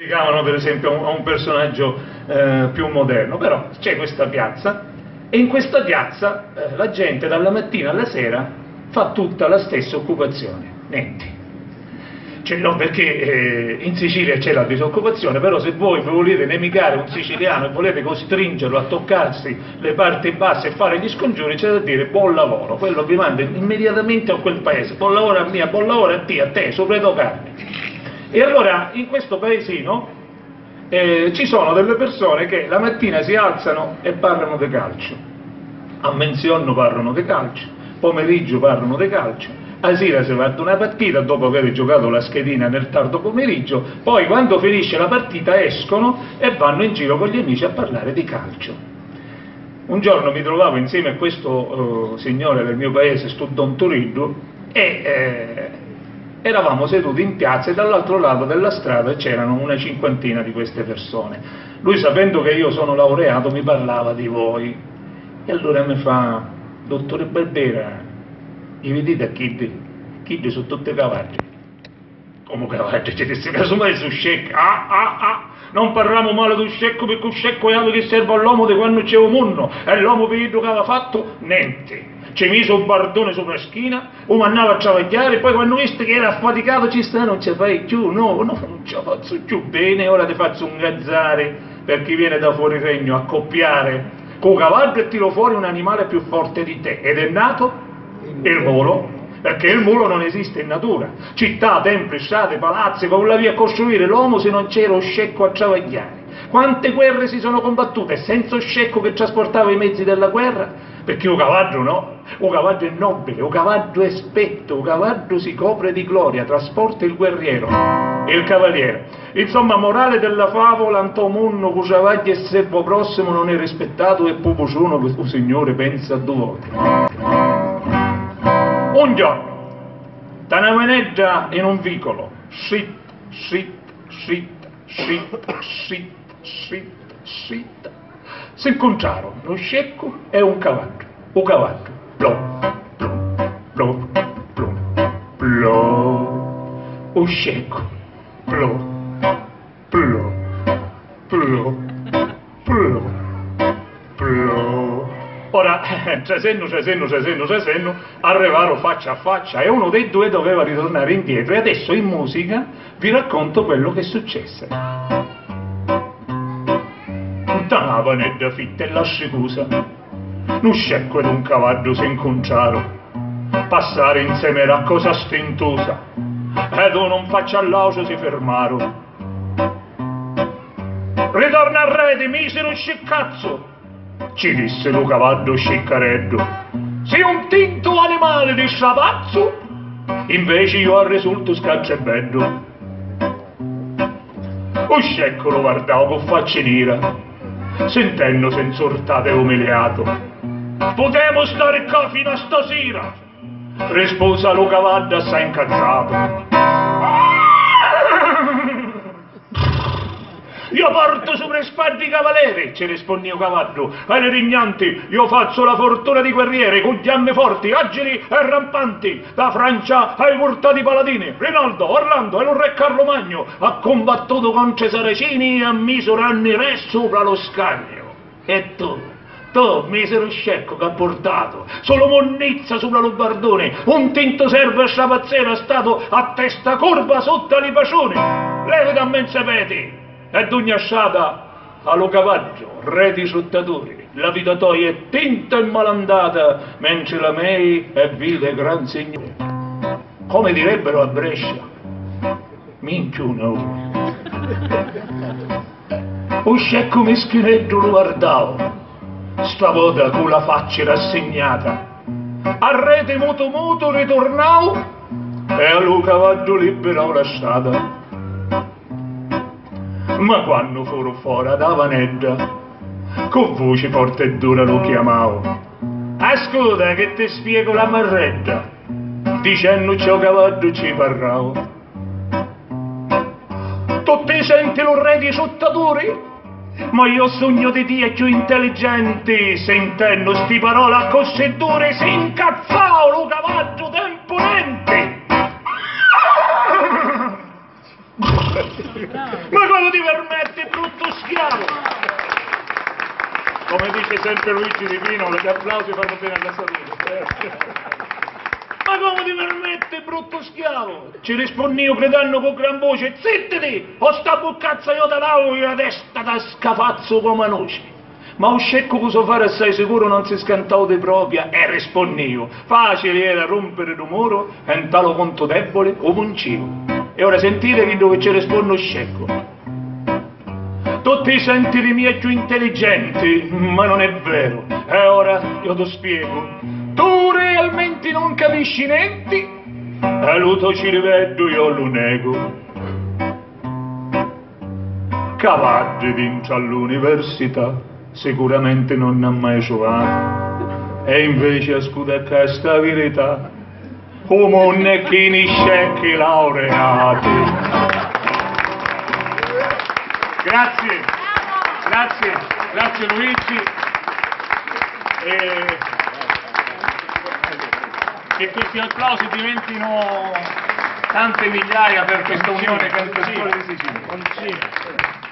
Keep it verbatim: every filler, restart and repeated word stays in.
Ricamano, per esempio, a un, a un personaggio, eh, più moderno, però c'è questa piazza e in questa piazza, eh, la gente dalla mattina alla sera fa tutta la stessa occupazione, niente. Cioè, no, perché, eh, in Sicilia c'è la disoccupazione, però se voi volete nemicare un siciliano e volete costringerlo a toccarsi le parti basse e fare gli scongiuri, c'è da dire: "Buon lavoro", quello vi manda immediatamente a quel paese. "Buon lavoro a mia, buon lavoro a ti, a te, sopra i to carni". E allora in questo paesino, eh, ci sono delle persone che la mattina si alzano e parlano di calcio, a menzione parlano di calcio, pomeriggio parlano di calcio, a sera si guarda una partita dopo aver giocato la schedina nel tardo pomeriggio, poi quando finisce la partita escono e vanno in giro con gli amici a parlare di calcio. Un giorno mi trovavo insieme a questo, eh, signore del mio paese, stu don Turiddu, e, eh, eravamo seduti in piazza e dall'altro lato della strada c'erano una cinquantina di queste persone. Lui, sapendo che io sono laureato, mi parlava di voi. E allora mi fa: "Dottore Barbera, i vidite a chiddi? Chiddi su tutti cavaddi." "Comu cavaddi?" ci dissi, "casumai su scecchi." "Ah, ah, ah! Non parramu mali dû sceccu, picchì u sceccu è avi chi servi all'omu di quannu c'è u munnu, e l'omu pi iddu c'ava fattu? Nenti. Ci misi u barduni supra a schina, u mannava a travagghiari, poi quannu visti chi era affaticatu, ci sta: 'Non ci fai cchiù?' 'No, no, non ci fazzu cchiù.' 'Beni, ora ti fazzu 'ngazzari, perchì vieni da fuori regnu a coppiari cu u cavaddu e tiro fuori un animale più forte di te.' Ed è nato il mulo, perché il mulo non esiste in natura. Città, templi, strade, palazzi, comu l'avia a costruire l'omu si non c'era u sceccu a travagghiari? Quante guerre si sono combattute senza u sceccu che trasportava i mezzi della guerra? Perché u cavaddu no, u cavaddu è nobile, u cavaddu è spettu, u cavaddu si copre di gloria, trasporta il guerriero, il cavaliere. Insomma, morale della favola, ntô munnu cu travagghi e servi ô prossimu non è rispettatu e puru u Signuri pensa dui voti. Un giornu, nta na vinedda in un vicolo, shit, shit, shit, shit, shit, shit, shit, si ncuntraru nu sceccu e un cavaddu. U cavaddu: "Plò, plò, plò, plò, plò." U sceccu: "Plò, plò, plò, plò, plò." Ora, trasennu, trasennu, trasennu, trasennu, arrivaru faccia a faccia e unu dei due doveva ritornare indietro. E adesso in musica vi racconto quello che successe. Nta na vinedda fitta e lastricusa, nu sceccu ed un cavaddu si ncuntraru. Passari nsemi era cosa stintusa, ed unu nfaccia all'autru si firmaru. "Ritorna arreti, misiru sciccazzu!" ci dissi lu cavaddu sciccareddu. "Si un tintu animali di strapazzu, inveci iu arrisultu scacciu e beddu." U sceccu lu guardau cu facci nira, sintennusi nsurtatu e umiliatu. "Putemu stari ccà finu a stasira!" rispusa lu cavaddu assai ncazzatu. "Iu portu supra i spaddi i cavaleri", ci rispunni u cavaddu, "e li rignanti, iu fazzu la furtuna di guerrieri, cu jammi forti, agili e rampanti, da Francia haiu purtatu i paladini, Rinaldo, Orlando e lu re Carlu Magnu, ha cumbattutu contra i saracini e ha misu ranni re supra lu scagnu." E tu, tu, misiru sceccu, c'ha purtatu sulu munnizza supra lu barduni, un tintu servu e strapazzeri ha statu a testa curva sutta li paciuni. Leviti a menza pedi e dugna strata a lu cavaddu, re di suttaturi, la vita toia è tinta e malandata, mentri la mei è vita e gran signuri. Come direbbero a Brescia, minchiuna unu. U sceccu mischineddu lu guardau, stavota cu la facci rassignata. Arreti mutu mutu riturnau e a lu cavaddu libbirau la strata. Ma quannu furu fora da vanedda, cu vuci forti e dura lu chiamau: "Ascuta chi ti spiegu la marredda", dicennu ciò cavaddu ci parrau. "Tu ti senti lu re di suttaturi? Ma iu sugnu di tia cchiù intelligenti", sintennu sti parola accussì duri, si ncazzau lu cavaddu tempu nenti. Ma comu ti permetti, bruttu schiavu? Come dice sempre Luigi Di Pino, gli applausi fanno bene alla salute. Ma comu ti permetti, bruttu schiavu? Ci rispunniu gridannu cu gran voce: "Zittiti, o sta buccazza io te lavo la testa, ta scafazzu comu a noci." Ma u sceccu cu so fari assai sicuru non si scantau di propria e rispunniu. Facili era rumpiri du muru e nta lu puntu debuli u vunciu. E ora sentite chiddu chi ci rispunni u sceccu. Tu ti senti di mia cchiù intelligenti, ma non è vero. E ora io ti spiego. Tu realmenti non capisci nenti, e lu to ciriveddu io lu nego. Cavaddi dintra all'università sicuramente non n'ha mai truvatu, e invece ascuta ccà sta virità, u munnu è chinu di scecchi laureati. Grazie, grazie, grazie Luigi. E che questi applausi diventino tante migliaia per questa unione che è il Festival di Sicilia.